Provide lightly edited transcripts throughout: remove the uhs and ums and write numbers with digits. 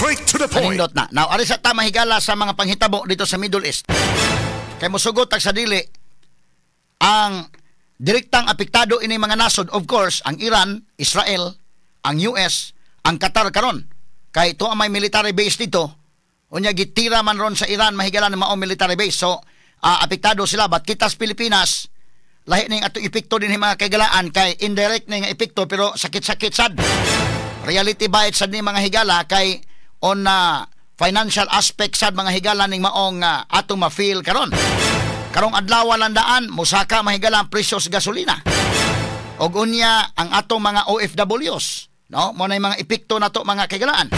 Straight to the point. Kanindot na. Now, ari sa ta mahigala sa mga panghitabo dito sa Middle East. Kay mosugot tag sa dili ang direktang apektado ini mga nasod, of course, ang Iran, Israel, ang US, ang Qatar karon. Kay ito ang may military base dito. Unya gitira man ron sa Iran mahigala na mao military base. So, apektado sila. But kita sa Pilipinas, lahi ning atong epekto din mga kaigalaan kay indirect ning epekto pero sakit-sakit sad. Reality bites sad ni mga higala kay on financial aspect sad mga higala ning maong atong ma-feel karon. Karong adlaw lang daan mosaka mahigala ang presyo sa gasolina. Og unya ang atong mga OFWs, no? Mo na mga epekto nato mga kaigalaan.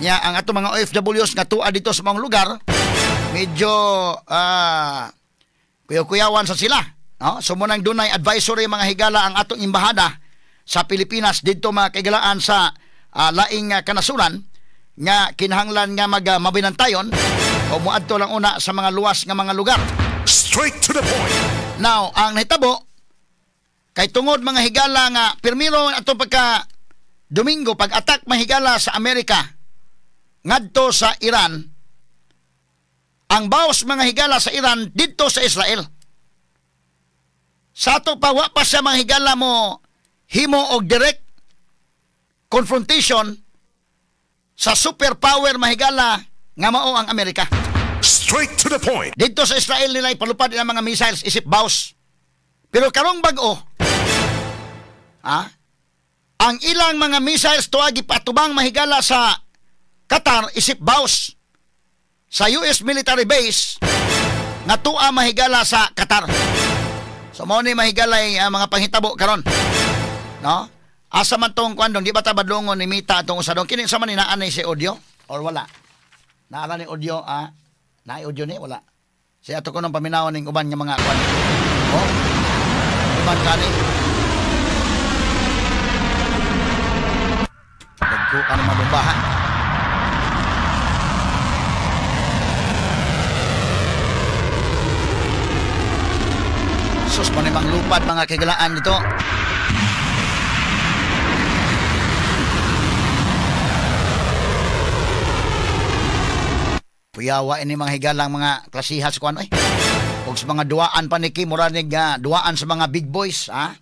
Nya ang atong mga OFWs nga tua dito sa mga lugar medyo kuyaw-kuyawan sa sila. No? So mo nang dunay advisory mga higala ang atong embahada sa Pilipinas didto mga kaigalaan sa laing kanasuran nga kinahanglan nga mabinantayon o moadto lang una sa mga luwas nga mga lugar. Straight to the point. Now, ang nahitabo kay tungod mga higala nga pirmiro atong pagka Domingo pag-attack mahigala sa Amerika ngadto sa Iran, ang bawas mga higala sa Iran didto sa Israel. Sa ato pa, wa pa siya mga higala mo himo og direct confrontation sa superpower mahigala nga mao ang Amerika. Straight to the point. Dito sa Israel nila ipalupad ang mga missiles isip bawas. Pero karong bag-o, ang ilang mga missiles tuwa gipatubang mahigala sa Qatar isip bawas sa US military base nga tuwa mahigala sa Qatar. So mao ni mahigalay mga panghitabo karon. No? Asa man tong kuan dong, di ba ta badlongon ni Mita atong usa dong kini sa man ni naa ni si audio or wala? Naa ni audio naay audio ni wala. Siya ato ko nang paminawon ning uban nga mga kuan. Oh. Uban kani. Dagko ka ng mabombahan. Sus, manimang lupad mga kaigalaan dito. Kuyawa ini mga higalang mga klasihas kuan oy. Og sa mga duaan pa ni Kim, mura nig duaan sa mga big boys, ha?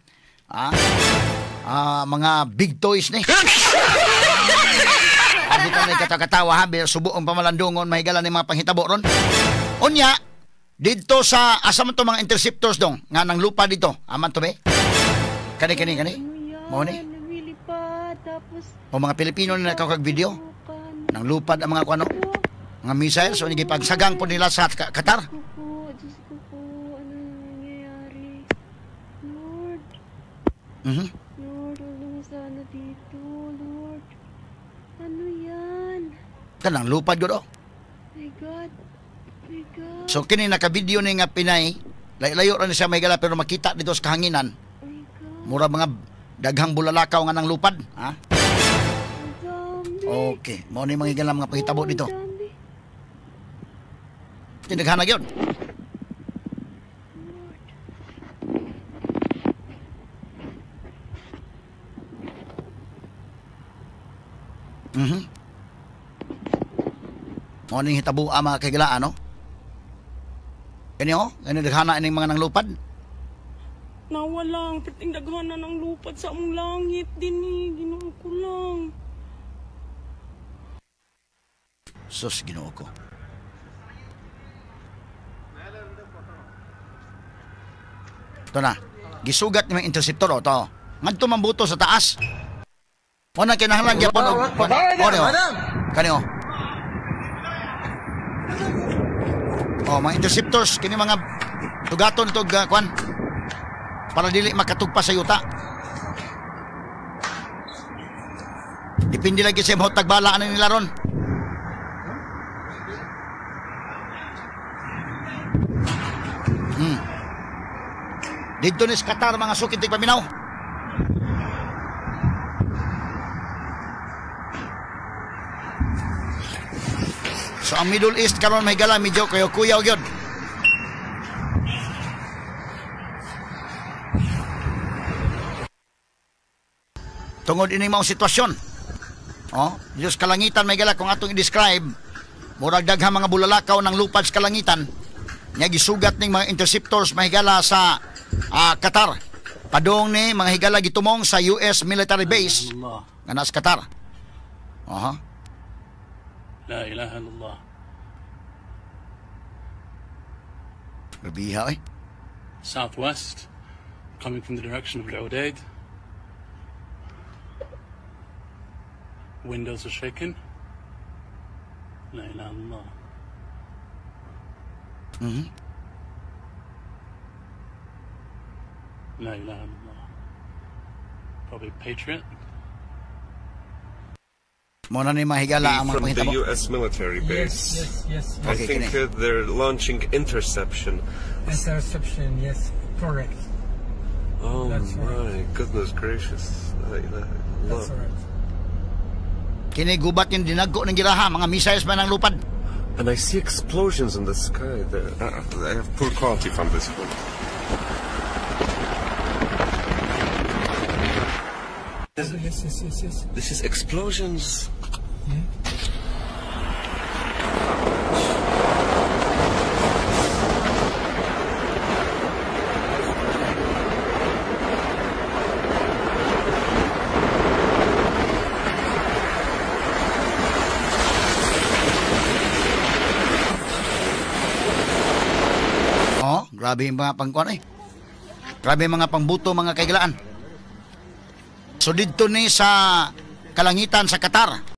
Mga big toys ni. Adi ka ni katakatawa ha, subo ang pamalandungon mahigala ni mga panghitabo ron. Unya didto sa asa man to mga interceptors dong nga nang lupa dito. Aman to be? Kani kani kani. Mao ni. O mga Pilipino na nakakag video nang lupad ang mga kuano. Mga missiles so gipagsagang po nila sa Qatar. Diyos ko po, ano nangyayari? Lord. Lord, ano sana dito, Lord? Ano yan? Kanang lupad gud oh. My God. My God. So kini naka-video ni nga Pinay, layo ra ni siya may gala pero makita dito sa kahanginan. Mura mga daghang bulalakaw nga nang lupad, ha? Okay, mao ni mga higala mga panghitabo dito. Tindaghana gyud. Mao ning hitabo ang mga kahigalaan, no? Kani oh, kani daghana ining mga nanglupad. Nawala ang perting daghana ng lupad sa among langit dinhi, Ginoo ko lang. Sus, Ginoo ko. Ito na. Gisugat ni mga interceptor o to. Ngadto mambuto sa taas. O na kinahanglan gyapon og kani o. Oh, mga interceptors kini mga tugaton tog kwan para dili makatugpa sa yuta. Depende lagi sa imong tagbala ani nila ron. Dito ni sa Qatar mga sukit paminaw. So ang Middle East karon may gala medyo kayo kuyaw gyud. Tungod ini mao sitwasyon. Oh, Diyos kalangitan may gala kung atong i-describe, murag daghang mga bulalakaw ng lupad sa kalangitan. Nya gisugat ning mga interceptors mahigala sa Qatar. Padung ni mga higala gitumong sa US military base الله nga nasa Qatar. Aha. لا إله إلا الله. Grabiha eh. Southwest, coming from the direction of Al Udeid. Windows are shaking. لا إله إلا الله. لا إله إلا الله. Probably Patriot. Mao na ni mga higala ang mga From the panghitabo. U.S. military base. Yes. I Okay, think kini. They're launching interception. Interception, yes, correct. Oh That's my right. goodness gracious. لا إله إلا That's الله. right. Kini gubat yung dinagko ng giraha, mga missiles man ang lupad. And I see explosions in the sky there. I have poor quality from this phone. Yes. This is explosions. Yeah. Oh, grabe yung mga pangkuan eh. Grabe yung mga pangbuto mga kaigalaan. So didto ni sa kalangitan sa Qatar.